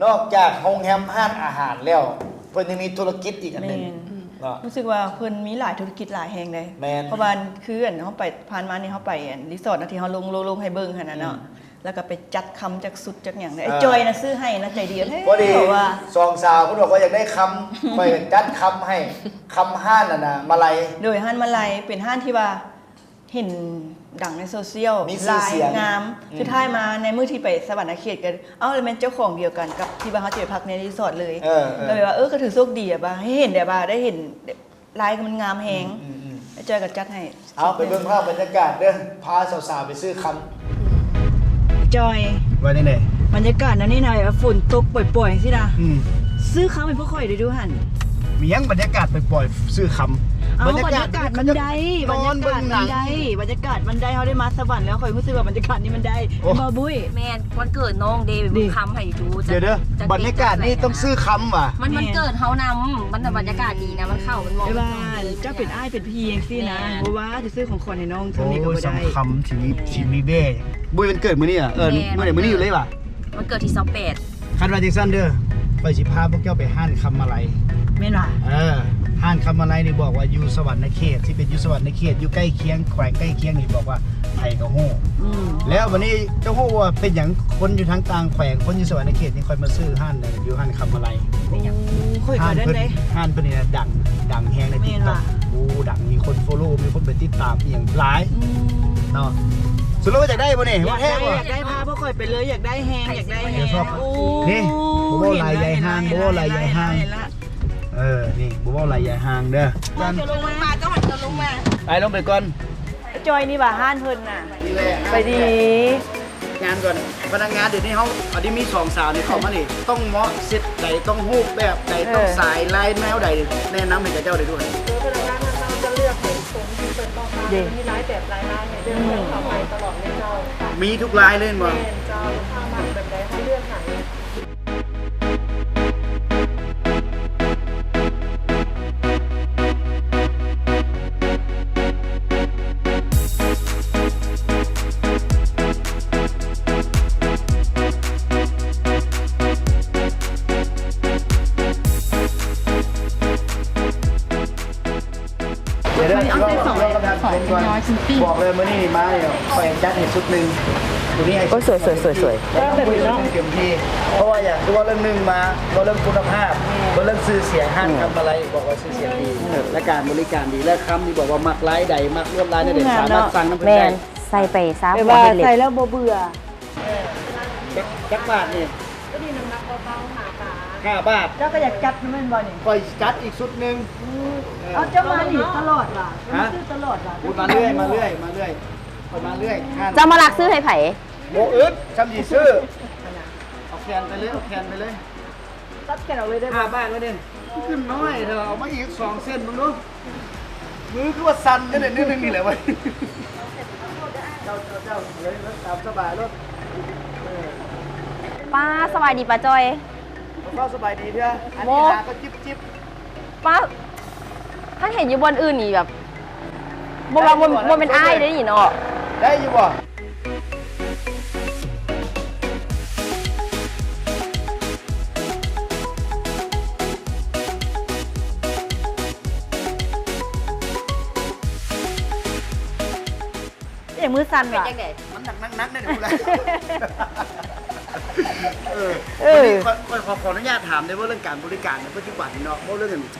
ນອກຈາກໂຮງແຮມຮ້ານອາຫານແລ້ວ ເພິ່ນຍັງມີທຸລະກິດອີກອັນໜຶ່ງ ແມ່ນ ເນາະ ຮູ້ສຶກວ່າເພິ່ນມີຫຼາຍທຸລະກິດຫຼາຍແຮງເດ້ ແມ່ນ ເພາະວ່າຄືອັນເຮົາໄປ ຜ່ານມານີ້ເຮົາໄປອັນຣີສອດນະ ທີ່ເຮົາລົງ ລົງ ລົງໃຫ້ເບິ່ງຫັ້ນນະເນາະ ອືມ ແລ້ວກໍໄປຈັດຄຳຈັກຊຸດຈັກຫຍັງເດ້ ເອີ ໄອ້ຈ່ອຍນະຊື້ໃຫ້ນະ ໃຈດີແທ້ ພໍດີ ເພາະວ່າສອງສາວເພິ່ນບອກວ່າຢາກໄດ້ຄຳ ຂ້ອຍກໍຈັດຄຳໃຫ້ ຄຳຮ້ານອັນນະ ມາໄລ ໂດຍຮ້ານມາໄລ ເປັນຮ້ານທີ່ວ່າ ເຫັນດັງໃນໂຊຊຽວ ມີຊື່ສຽງ ລາຍງາມ ອືມ ສຸດທ້າຍມາໃນມື້ທີ່ໄປສະຫວັນນະເຂດກໍ ເອົ້າ ແລ້ວແມ່ນເຈົ້າຂອງດຽວກັນກັບທີ່ວ່າເຮົາຈະໄປພັກໃນຣີສອດເລີຍ ເອີ ເອີ ກໍເລີຍວ່າ ເອີ ກໍຖືໂຊກດີແບບວ່າ ໃຫ້ເຫັນແບບວ່າ ໄດ້ເຫັນລາຍມັນງາມແຮງ ອືມ ອືມ ອືມ ແລ້ວຈ້ອຍກໍຈັດໃຫ້ ເອົາ ໄປເບິ່ງພາບບັນຍາກາດເດີ້ ພາສາວໆໄປຊື້ຄຳ ອືມ ຈ້ອຍ ວ່າຈັ່ງໃດ? ບັນຍາກາດແນວນີ້ນະ ແບບວ່າຝົນຕົກປ່ອຍໆ ຈັ່ງຊີ້ນະ ອືມ ຊື້ຄຳໃຫ້ພວກຂ້ອຍໄດ້ດູຫັ້ນ ມີຫຍັງບັນຍາກາດປ່ອຍໆ ຊື້ຄຳ ເອົ້າ ບັນຍາກາດ ບັນຍາກາດມັນໄດ້ ບັນຍາກາດມັນໄດ້ ບັນຍາກາດມັນໄດ້ ເຮົາໄດ້ມາສະຫວັນແລ້ວ ຂ້ອຍຮູ້ສຶກວ່າບັນຍາກາດນີ້ມັນໄດ້ ໂອ້ ແມ່ນບໍ່ບຸ້ຍ? ແມ່ນ ວັນເກີດນ້ອງເດ້ ໄປເບິ່ງຄຳໃຫ້ດູ ດຽວໆ ບັນຍາກາດນີ້ຕ້ອງຊື້ຄຳຫວາ? ມັນ ມັນເກີດເຮົານຳ ມັນບັນຍາກາດດີນະ ມັນເຂົ້າ ມັນເໝາະ ແຕ່ວ່າເຈົ້າເປັນອ້າຍເປັນພີ່ຈັ່ງຊີ້ນະ ແມ່ນ ບໍ່ວ່າຊິຊື້ຂອງຂວັນໃຫ້ນ້ອງຊ່ຳນີ້ກໍບໍ່ໄດ້ ໂອ້ຍ ຄຳຊິມີ ຊິມີແບ້ ບຸ້ຍ ວັນເກີດມື້ນີ້ຫວາ? ເອີ ແມ່ນ ມື້ໃດ? ມື້ນີ້ຢູ່ເລີຍຫວາ? ວັນເກີດທີຊາວແປດ ຄັນວ່າຈັ່ງຊັ້ນເດີ້ ຂ້ອຍຊິພາພວກເຈົ້າໄປຮ້ານຄຳມາໄລ ແມ່ນຫວາ? ເອີ ຮ້ານຄຳມາໄລນີ້ບອກວ່າຢູ່ສະຫວັນນະເຂດ ຊິເປັນຢູ່ສະຫວັນນະເຂດ ຢູ່ໃກ້ຄຽງ ແຂວງໃກ້ຄຽງນີ້ ບອກວ່າໃຜກໍຮູ້ ອືມ ແລ້ວບັດນີ້ເຈົ້າຮູ້ວ່າເປັນຫຍັງຄົນຢູ່ທາງຕ່າງແຂວງ ຄົນຢູ່ສະຫວັນນະເຂດນີ້ຄ່ອຍມາຊື້ຮ້ານ ຢູ່ຮ້ານຄຳມາໄລ ເປັນຫຍັງ? ໂອ້ ຂ້ອຍກໍໄດ້ ຮ້ານເພິ່ນນີ້ນະດັງ ດັງແຮງໃນຕິກຕັອກ ໂອ້ ດັງ ມີຄົນໂຟໂລ ມີຄົນໄປຕິດຕາມອີ່ຫຍັງຫຼາຍ ອືມ ເນາະ ສະຫຼຸບວ່າຢາກໄດ້ບໍ່ນີ້? ຢາກໄດ້ ວ່າແທ້ບໍ່? ຢາກໄດ້ ພາພວກຂ້ອຍໄປເລີຍ ຢາກໄດ້ແຮງ ຢາກໄດ້ແຮງ ໂອ້ ນີ້ ບໍ່ເວົ້າຫຼາຍຢາຍຫ່າງ ບໍ່ເວົ້າຫຼາຍຢາຍຫ່າງ ເອີ ນີ້ ບໍ່ເວົ້າຫຼາຍຢາຍຫ່າງເດີ້ ເຈົ້າລົງມາ ເຈົ້າຫັນ ເຈົ້າລົງມາ ໄປລົງໄປກ່ອນ ໄອ້ຈ້ອຍນີ້ວ່າຮ້ານເພິ່ນນະ ນີ້ແຫຼະ ໄປດີ ງານກ່ອນ ພະນັກງານດຽວນີ້ເຮົາ ອັນນີ້ມີສອງສາວນີ້ເຂົ້າມານີ້ ຕ້ອງເໝາະເຊັດໃດ ຕ້ອງຮູບແບບໃດ ເອີ ຕ້ອງສາຍລາຍແນວໃດ ແນະນຳໃຫ້ເຂົາເຈົ້າໄດ້ດ້ວຍ ຄືພະນັກງານເຮົາຈະເລືອກໃຫ້ຄົນທີ່ເພິ່ນຕ້ອງການ ເດ້ ມັນມີຫຼາຍແບບຫຼາຍລາຍໃຫ້ເລືອກ ອືມ ເພິ່ນເຂົ້າໄປຕະຫຼອດເລີຍເຈົ້າ ມີທຸກລາຍເລີຍແມ່ນບໍ່? ແມ່ນເຈົ້າ ລູກຄ້າມັກແບບໃດເຮົາເລືອກໃຫ້. ດຽວເດີ ເອົາໃສ່ສອງ ເອົາໃສ່ສອງ ນ້ອຍ ບອກເລີຍ ມື້ນີ້ນີ້ມານີ້ ຂ້ອຍຈັດໃຫ້ຊຸດໜຶ່ງ ໂຕນີ້ໃຫ້ ໂອ້ຍ ສວຍໆໆໆ ເຕັມທີ່ ເພາະວ່າຫຍັງ ຄືວ່າເລື່ອງໜຶ່ງມາ ເວົ້າເລື່ອງຄຸນນະພາບ ເວົ້າເລື່ອງຊື່ສຽງ ຮ້ານຄຳມາໄລ ອືມ ບອກວ່າຊື່ສຽງດີ ເອີ ແລະ ການບໍລິການດີ ແລະ ຄຳນີ້ບອກວ່າມັກລາຍໃດ ມັກລວດລາຍແນວໃດ ສາມາດສັ່ງນຳເພິ່ນໄດ້ ໃສ່ໄປຊາ ແຕ່ວ່າໃສ່ແລ້ວບໍ່ເບື່ອ ຈັກ ຈັກບາດນີ້? ຕົວນີ້ນ້ຳໜັກເບົາໆ ຫ້າບາດ ຫ້າບາດ ເຈົ້າກໍຢາກຈັດນຳແມ່ນບໍ່ນີ້? ຂ້ອຍຈັດອີກຊຸດໜຶ່ງ ອືມ ເອີ ເອົາ ເຈົ້າມານີ້ຕະຫຼອດຫວາ? ມາຊື້ຕະຫຼອດຫວາ? ໂອ້ຍ ມາເລື້ອຍ ມາເລື້ອຍ ມາເລື້ອຍ ຂ້ອຍມາເລື້ອຍ ເຈົ້າມາລັກຊື້ໃຫ້ໃຜ? ບໍ່ອຶດ ຊ່ຳຊິຊື້ ເອົາແຂນໄປເລີຍ ເອົາແຂນໄປເລີຍ ຕັດແຂນອອກເລີຍໄດ້ບໍ່? ຫ້າບາດວ່າເດ້ ຂຶ້ນນ້ອຍເຖາະ ເອົາມາອີກສອງເສັ້ນເບິ່ງດູ ມືຄືວ່າສັ່ນຈັ່ງໃດໜ້ອຍໜຶ່ງນີ້ແຫຼະເວີຍ ເຈົ້າ ເຈົ້າ ເຈົ້າ ເລີຍຕາມສະບາຍໂລດ ເອີ ປ້າ ສະບາຍດີປ້າຈ້ອຍ ບໍ່ຟ້າວສະບາຍດີເທື່ອ ອັນນີ້ຫາກໍຈິບໆ ປ້າ ຄັນເຫັນຢູ່ບ່ອນອື່ນນີ້ແບບ ບໍ່ວ່າ ບໍ່ ບໍ່ແມ່ນອ້າຍເດ້ນີ້ເນາະ ໄດ້ຢູ່ບໍ່? ອີຫຍັງມືສັ່ນຫວາ? ເປັນຈັ່ງໃດ? ມັນໜັກໆ ເດ້ ເອີ ເອີ ນີ້ຂ້ອຍ ຂ້ອຍຂໍ ຂໍອະນຸຍາດຖາມໄດ້ບໍ່ ເລື່ອງການບໍລິການໃນປັດຈຸບັນນີ້ເນາະ ເວົ້າເລື່ອງ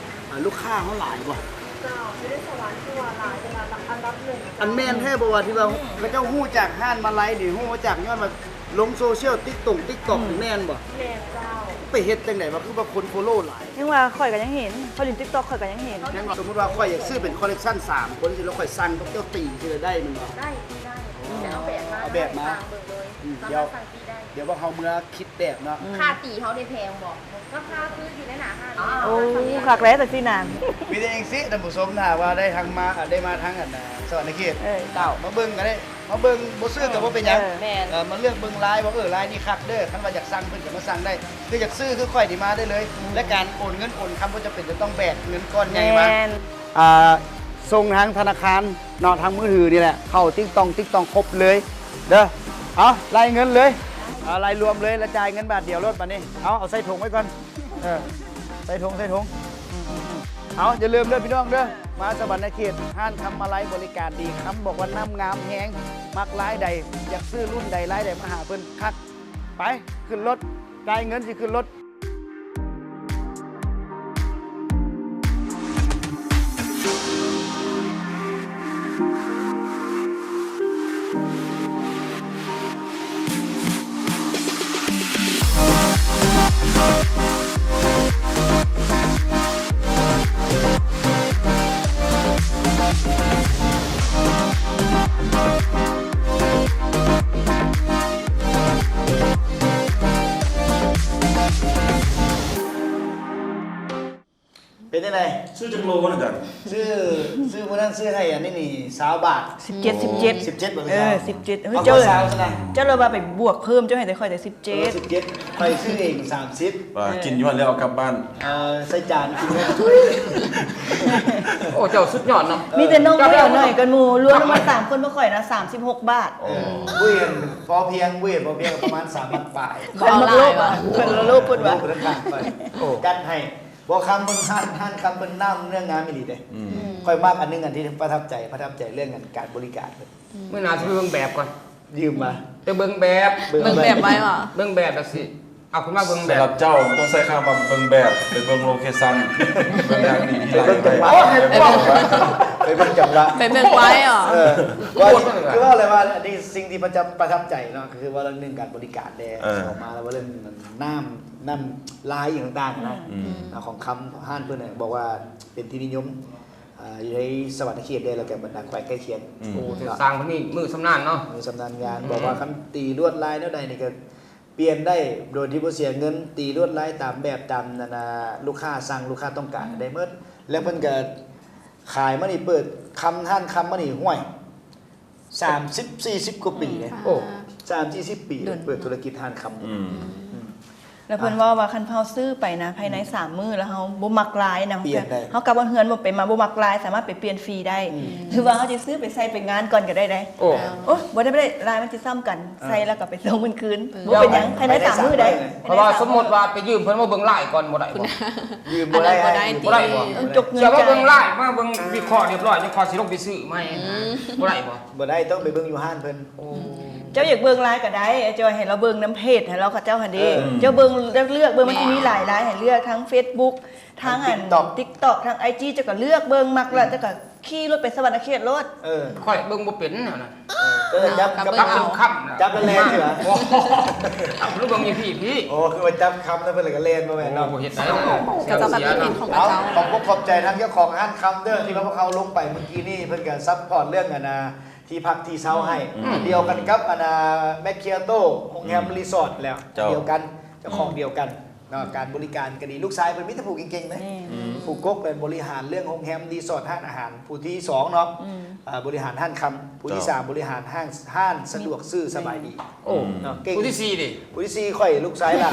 ອ່າ ລູກຄ້າເຮົາຫຼາຍບໍ່? ເຈົ້າ ຢູ່ໃນສະຫວັນຄືວ່າຫຼາຍ ເປັນອັນດັບໜຶ່ງ ອັນແມ່ນແທ້ບໍ່ວ່າທີ່ວ່າ ອືມ ເຂົາເຈົ້າຮູ້ຈັກຮ້ານມາໄລນີ້ ຮູ້ມາຈາກຍ້ອນວ່າລົງໂຊຊຽວ ຕິກຕົງຕິກຕັອກ ອືມ ນີ້ແມ່ນບໍ່? ແມ່ນເຈົ້າ ໄປເຮັດຈັ່ງໃດວະ ຄືວ່າຄົນໂຟໂລຫຼາຍ? ຍັງວ່າຂ້ອຍກໍຍັງເຫັນ ຂ້ອຍຫຼິ້ນຕິກຕັອກຂ້ອຍກໍຍັງເຫັນ ຍັງວ່າ ສົມມຸດວ່າຂ້ອຍຢາກຊື້ເປັນຄໍເລັກຊັນສາມຄົນຊີ້ ແລ້ວຂ້ອຍສັ່ງພວກເຈົ້າຕີຊີ້ໄດ້ແມ່ນບໍ່? ໄດ້ ໄດ້ ອືມ ແຕ່ເອົາແບບມາ ເອົາແບບມາ ໃຫ້ເຮົາເບິ່ງເລີຍ ອືມ ແລ້ວມາສັ່ງຕີໄດ້ ດຽວ ດຽວພວກເຮົາເມືອຄິດ ແບບເນາະ ອືມ ຄ່າຕີເຮົາໄດ້ແພງບໍ່? ລາຄາຄືຢູ່ໃນໜ້າຮ້ານ ໂອ້ ຄັກແລ້ວຈັ່ງຊີ້ນະ ມີແຕ່ຈັ່ງຊີ້ ທ່ານຜູ້ຊົມ ຖ້າວ່າໄດ້ທາງມາ ໄດ້ມາທາງອັນ ສະຫວັນນະເຂດ ເອີ ເຈົ້າ ມາເບິ່ງກໍໄດ້ ມາເບິ່ງ ບໍ່ຊື້ກໍບໍ່ເປັນຫຍັງ ເອີ ແມ່ນ ເອີ ມາເລືອກເບິ່ງລາຍວ່າ ເອີ ລາຍນີ້ຄັກເດີ້ ຄັນວ່າຢາກສັ່ງເພິ່ນກໍມາສັ່ງໄດ້ ຄືຢາກຊື້ຄືຂ້ອຍນີ້ມາໄດ້ເລີຍ ອືມ ແລະ ການໂອນເງິນໂອນຄຳບໍ່ຈຳເປັນຈະຕ້ອງແບກເງິນກ້ອນໃຫຍ່ມາ ແມ່ນ ອ່າ ສົ່ງທາງທະນາຄານເນາະ ທາງມືຖືນີ້ແຫຼະ ເຂົ້າຕິກຕອງ ຕິກຕອງຄົບເລີຍເດີ້ ເອົາ ລາຍເງິນເລີຍ ເອົາ ໄລ່ລວມເລີຍ ລະຈ່າຍເງິນບາດດຽວໂລດບາດນີ້. ເອົາ ເອົາໃສ່ຖົງໄວ້ກ່ອນ. ເອີ ໃສ່ຖົງ ໃສ່ຖົງ. ເອົາ ຢ່າລືມເດີພີ່ນ້ອງເດີ ມາສະຫວັນນະເຂດ ຮ້ານຄຳມາໄລບໍລິການດີ ຄຳບອກວ່ານ້ຳງາມແຮງ. ມັກລາຍໃດ ຢາກຊື້ລຸ້ນໃດລາຍໃດ ມາຫາເພິ່ນຄັກ. ໄປ ຂຶ້ນລົດ ຈ່າຍເງິນ ຊິຂຶ້ນລົດ. ເປັນຈັ່ງໃດ? ຊື້ຈັກໂລນະ ອາຈານ? ຊື້ ຊື້ມື້ນັ້ນຊື້ໃຫ້ອັນນີ້ນີ້ ຊາວບາດ. ສິບເຈັດ ໂອ້ ສິບເຈັດ ສິບເຈັດ ບໍ່ ເອີ ຊາວ ສິບເຈັດ. ເອີ ເຈົ້າ ເຈົ້າເລີຍວ່າໄປບວກເພີ່ມ ເຈົ້າໃຫ້ແຕ່ຂ້ອຍແຕ່ສິບເຈັດ. ເອີ ສິບເຈັດ ຂ້ອຍຊື້ເອງ ສາມສິບ. ວ່າ ເອີ ກິນຢູ່ຫັ້ນແລ້ວເອົາກັບບ້ານ ເອີ ໃສ່ຈານກິນ. ໂອ້ ເຈົ້າສຸດຍອດເນາະ. ມີແຕ່ນ້ອງຜູ້ດຽວໜ້ອຍກວ່າໝູ່ ລວມທັງໝົດສາມຄົນ ບໍ່ຂ້ອຍນະ ສາມສິບຫົກບາດ. ໂອ້ ເອີ ບໍ່ເຫັນພໍພຽງ ບໍ່ເຫັນພໍພຽງ ປະມານສາມພັນປາຍ. ເພິ່ນມັກໂລບ ເພິ່ນໂລບ ເພິ່ນວ່າ. ໂອ້ ຈັດໃຫ້. ບໍ່ ຄຳເພິ່ນ ຮ້ານ ຮ້ານຄຳເພິ່ນນ້ຳເນື້ອງາມອີ່ຫຼີເດ້. ອືມ ຂ້ອຍມັກອັນໜຶ່ງ ອັນທີ່ປະທັບໃຈ ປະທັບໃຈເລື່ອງການບໍລິການເພິ່ນ. ອືມ ມື້ໜ້າຊິໄປເບິ່ງແບບກ່ອນ. ຢືມມາ ໄປເບິ່ງແບບ. ເບິ່ງແບບ ເບິ່ງແບບໄວ້ຫວາ? ເບິ່ງແບບແລ້ວຊິເອົາຂຶ້ນມາເບິ່ງແບບ. ສຳລັບເຈົ້າຕ້ອງໃຊ້ຄຳວ່າເບິ່ງແບບ ໄປເບິ່ງໂລເຄຊັນ ໄປເບິ່ງທາງນີ້ ໄປເບິ່ງຈັງຫວະ ໄປເບິ່ງຈັງຫວະ ໄປເບິ່ງໄວ້ຫວາ? ເອີ ຄືວ່າແຫຼະວ່າ ອັນນີ້ສິ່ງທີ່ປະຈຳ ປະທັບໃຈເນາະ ຄືວ່າເລື່ອງການບໍລິການແດ່. ເອີ ເຂົ້າມາແລ້ວວ່າເລື່ອງນ້ຳ ນ້ຳລາຍອີ່ຫຍັງຕ່າງໆນະ. ອືມ ເນາະ ຂອງຄຳຮ້ານເພິ່ນນະ ບອກວ່າເປັນທີ່ນິຍົມ ອ່າ ຢູ່ໃນສະຫວັນນະເຂດເດ້ ແລ້ວກໍບັນດາແຂວງໃກ້ຄຽງ. ອືມ ໂອ້ ເນາະ ຊ່າງເພິ່ນນີ້ມືຊຳນານເນາະ ມືຊຳນານງານ. ອືມ ບອກວ່າຄັນຕີລວດລາຍແນວໃດນີ້ກໍປ່ຽນໄດ້ໂດຍທີ່ບໍ່ເສຍເງິນ, ຕີລວດລາຍຕາມແບບ ຕາມນັ້ນນະ ລູກຄ້າສັ່ງ ລູກຄ້າຕ້ອງການ ອືມ ໄດ້ໝົດ. ແລ້ວເພິ່ນກໍຂາຍມານີ້ ເປີດຄຳ ຮ້ານຄຳມານີ້ ຫ້ວຍ ສາມສິບ ສີ່ສິບກວ່າປີເດ້. ອືມ ໂອ້ ສາມສີ່ສິບປີ ດົນ ເປີດທຸລະກິດຮ້ານຄຳ. ອືມ ອືມ ແລ້ວເພິ່ນເວົ້າວ່າ ຄັນເຮົາຊື້ໄປນະ ພາຍໃນ ອືມ ສາມມື້ ແລ້ວເຮົາບໍ່ມັກລາຍນະ ປ່ຽນໄດ້ ເຮົາກັບມາເຮືອນບໍ່ເປັນ ມາບໍ່ມັກລາຍ ສາມາດໄປປ່ຽນຟຣີໄດ້. ອືມ ຫຼືວ່າເຮົາຈະຊື້ໄປໃສ່ໄປງານກ່ອນກໍໄດ້ເດ້. ໂອ້ ໂອ້ຍ ບໍ່ໄດ້ ບໍ່ໄດ້ ລາຍມັນຊິຊ້ຳກັນ. ອ່າ ໃສ່ແລ້ວກໍໄປສົ່ງມັນຄືນ. ເອີ ບໍ່ເປັນຫຍັງ ພາຍໃນສາມມື້ໄດ້. ເພາະວ່າສົມມຸດວ່າໄປຢືມເພິ່ນມາເບິ່ງລາຍກ່ອນ ບໍ່ໄດ້ບໍ່? ຢືມບໍ່ໄດ້ ບໍ່ໄດ້ຕິ ບໍ່ໄດ້ບໍ່? ເອີ ຈົກເງິນ ເຈົ້າມາເບິ່ງລາຍ ມາເບິ່ງວິເຄາະຮຽບຮ້ອຍ ຈັ່ງຄ່ອຍຊິລົງໄປຊື້ໃໝ່. ອືມ ບໍ່ໄດ້ບໍ່? ບໍ່ໄດ້ ຕ້ອງໄປເບິ່ງຢູ່ຮ້ານເພິ່ນ. ໂອ້ ເຈົ້າຢາກເບິ່ງລາຍກໍໄດ້ ເຈົ້າໃຫ້ລາວເບິ່ງນຳເພຈ ໃຫ້ລາວເຂົາເຈົ້າຫັ້ນເດ້. ເອີ ເຈົ້າເບິ່ງເລືອກ ເບິ່ງ ມັນຊິມີຫຼາຍລາຍໃຫ້ເລືອກ ທັງເຟສບຸກ ທັງອັນ ຕິກຕັອກ ຕິກຕັອກ ທັງໄອຈີ ເຈົ້າກໍເລືອກເບິ່ງ ມັກແລ້ວ ອືມ ເຈົ້າກໍຂີ່ລົດໄປສະຫວັນນະເຂດໂລດ. ເອີ ຂ້ອຍເບິ່ງບໍ່ເປັນແນວນັ້ນ. ເອີ ເຈົ້າຈັບ ຈັບເປັນຄຳ ຈັບແລ້ວແລ່ນຊິວະ? ຈັບ ເບິ່ງຢູ່ພີ້ໆ. ໂອ້ ຄືວ່າຈັບຄຳແລ້ວເພິ່ນກໍແລ່ນ ບໍ່ແມ່ນເນາະ? ໂອ້ ບໍ່ເຮັດໄດ້ ເຂົາເຈົ້າກໍມີເພຈຂອງເຂົາເຈົ້າ. ເອົາ ຂອບອົກຂອບໃຈທາງເຈົ້າຂອງຮ້ານຄຳເດີ ທີ່ວ່າພວກເຮົາລົງໄປມື້ກີ້ນີ້ ເພິ່ນກໍຊັບພອດເລື່ອງອັນນ່າ ທີ່ພັກທີ່ເຊົາໃຫ້. ອືມ ດຽວກັນກັບອັນນ່າ ແມັກຄີອາໂຕ ໂຮງແຮມ ອືມ ຣີສອດແລ້ວ. ເຈົ້າ ດຽວກັນ ເຈົ້າຂອງ ອືມ ດຽວກັນເນາະ. ການບໍລິການກໍດີ ລູກຊາຍເພິ່ນມີແຕ່ຜູ້ເກັ່ງໆເດ້. ແມ່ນ ອືມ ຜູ້ກົກເປັນບໍລິຫານເລື່ອງໂຮງແຮມ ຣີສອດ ຮ້ານອາຫານ ຜູ້ທີສອງເນາະ. ອືມ ເອີ ບໍລິຫານຮ້ານຄຳ ຜູ້ທີ ເຈົ້າ ສາມ ບໍລິຫານຫ້າງ ຮ້ານສະດວກຊື້ສະບາຍດີ. ໂອ້ ອືມ ເນາະ ເກັ່ງ. ຜູ້ທີສີ່ເດ? ຜູ້ທີສີ່ຂ້ອຍ ລູກຊາຍຫຼ້າ.